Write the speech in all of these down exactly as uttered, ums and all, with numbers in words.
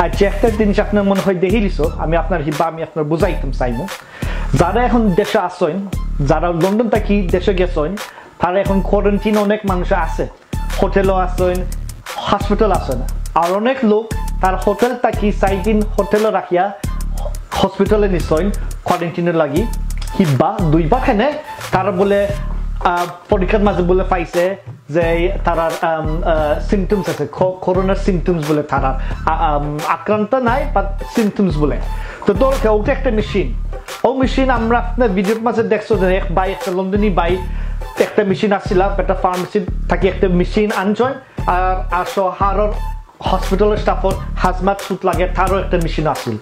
আচ্ছা, একটা জিনিস আপনার মনে হয় দেখিলিছো, আমি আপনার হিবা আমি আপনার বুঝাইতাম চাইমু। যারা এখন দেশো আছইন, যারা লন্ডন থাকি দেশো গেছইন, তারা এখন কোয়ারেন্টাইন, অনেক মানুষ আছে, হোটেলো আছইন, হসপিটাল আছইন। আর অনেক লোক তার হোটেল থাকি চাইর দিন হোটেলো রাখিয়া হসপিটালে নিছইন কোয়ারেন্টাইনর লাগি। হিবা দুইবার খেনে তারা বুলে, আহ, পরীক্ষার মাঝে বুলে পাইছে যে তারার সিমটমস আছে, করোনার সিমটমস বুলে তারার, আ- আম, আক্রান্ত নাই, বাট সিমটমস বুলে। তো ধরো কি, ওটা একটা মেশিন, ও মেশিন আমরা আপনার ভিডিওর মাঝে দেখছো যে এক ভাই, একটা লন্ডনি ভাই, একটা মেশিন আসছিলা, একটা ফার্মেসি থাকি একটা মেশিন আনছইন, আর আসো হারর হসপিটালর স্টাফর হাজমাত স্যুট লাগে, তারও একটা মেশিন আছিল।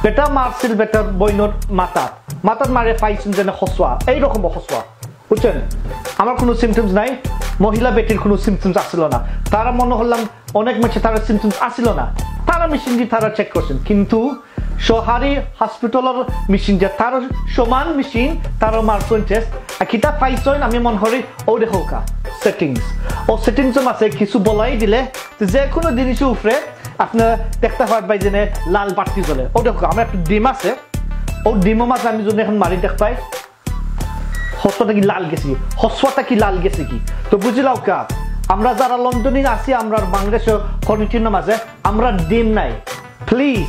বেটা মারছিল বেটার বইনর মাথাত, মাথাত মারে পাইছইন যেন হসুয়া, এইরকম হসুয়া, বুঝছইন? আমার কোনো সিমটমস নাই, মহিলা বেটির কোনো সিমটমস আসিল না। তারা মনে করলাম অনেক মেশে তার সিমটমস আসিল না, তারা মেশিন দি তারা চেক করছইন, কিন্তু সহারি হসপিটালর মেশিন যে তার সমান মেশিন, তারও মারছইন টেস্ট। আর কিতা পাইছইন আমি মনে করি, ও দেখো কা সেটিংস, ও সেটিংসর মাঝে কিছু বলাই দিলে তো যে কোনো জিনিসর উপরে আপনার দেখতে পারবেন যে লাল বাতি জ্বলে। ও দেখো, আমার একটা ডিম আছে, ও ডিমর মাঝে আমি যদি এখন মারি দেখ পাই, হসুয়াটা কি লাল গেছে কি, হসুয়াটা কি লাল গেছে কি? তো বুঝিলাও কা, আমরা যারা লন্ডনে আছি, আমরা বাংলাদেশে কোয়ারেন্টাইনর মাঝে, আমরা ডিম নাই। প্লিজ,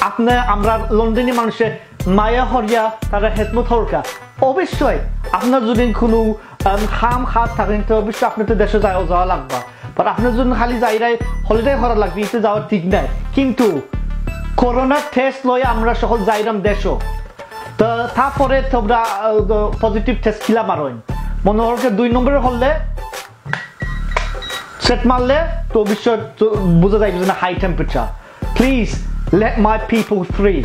আপনি আমরা লন্ডনি মানুষে মায়া করিয়া তারা হেদমত করকা। অবশ্যই আপনার যদি কোনো, আম, খাম খাত থাকেন, তো অবশ্যই আপনি তো দেশো যাওয়া, যাওয়া লাগবা। বাট আপনার যদি খালি যাইরাই হলিডে করা লাগবে, এতে যাওয়া ঠিক নাই। কিন্তু করোনার টেস্ট লই আমরা সকল যাইরাম দেশো, তো তারপরে তোমরা পজিটিভ টেস্ট কিলা মারইন, মনে হচ্ছে দুই নম্বরে হলে সেট মারলে তো অবশ্যই তো বুঝা যাইবে যে না, high temperature. Please let my people free.